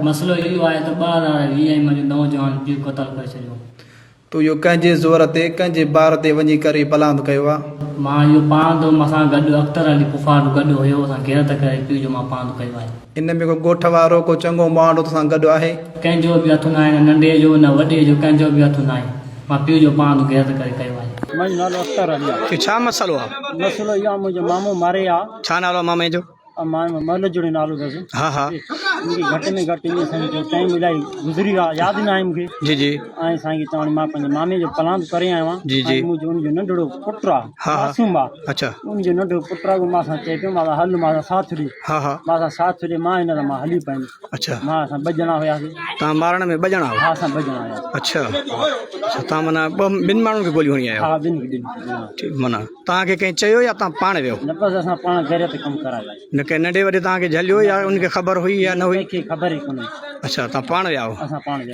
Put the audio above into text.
مسئلو اهو آهي ته 2020 ۾ منهنجو نوجوان پيء قتل ڪري ڇڏيو. تو اهو ڪنهن جي زور تي، ڪنهن جي بار تي وڃي ڪري پلاند ڪيو آ؟ مان اهو پاند مان سان گڏ اختر علي پڦاٽ گڏ هيو، اسان غيرت ڪري پيء جو مان پاند ڪيو آهي. ان ۾ ڪو ڳوٺ وارو، ڪو چڱو ماڻهو تو سان گڏ آهي؟ ڪنهن جو به هٿ ناهي، نه ننڍي جو نه وڏي جو ڪنهن جو به هٿ ناهي. مان پيء جو پاند غيرت ڪري ڪيو آهي. منهنجو نالو اختر علي آ. ڇا مسئلو آ؟ مسئلو اهو آ منهنجو مامو ماري آ. ڇا نالو آ مامي جو؟ مهل جهڙو نالو اٿس. ها ها. مون کي گهٽ ۾ گهٽ ائين سمجهو ٽائيم الاهي گذري ويو آهي ياد ناهي مون کي. جي جي. ۽ سائين کي چوڻ مان پنهنجي مامي جو پلاند ڪري آيو آهيان. جي جي. ۽ منهنجو ان جو ننڍڙو پٽ آهي. ها ها. معصوم آهي. اڇا. ان جو ننڍڙو پٽ آهي اهو مان سان چئي پيو مان هل مان سان ساٿ ڏي. ها ها. مان سان ساٿ ڏي مان هن سان مان هلي پيم. اڇا. مان اسان ٻه ڄڻا هياسين. توهان مارڻ ۾ ٻه ڄڻا هئا؟ ها اسان ٻه ڄڻا هياسين. اڇا اڇا توهان معنيٰ ٻه ٻن ماڻهن کي گوليون هڻي آيا ها ٻن ٻن ٺيڪ معنيٰ توهان کي ڪنهن چيو يا توهان پاڻ ويو؟ نه بس اسان پاڻ غيرت ڪم ڪرايو آهي. نه ڪنهن ننڍي وڏي توهان کي جهليو يا ان کي خبر هئي يا نه هئي؟ ڪنهن کي خبر ئي ڪونه هئي. اڇا توهان پاڻ ويا هئو؟ اسان پاڻ ويا.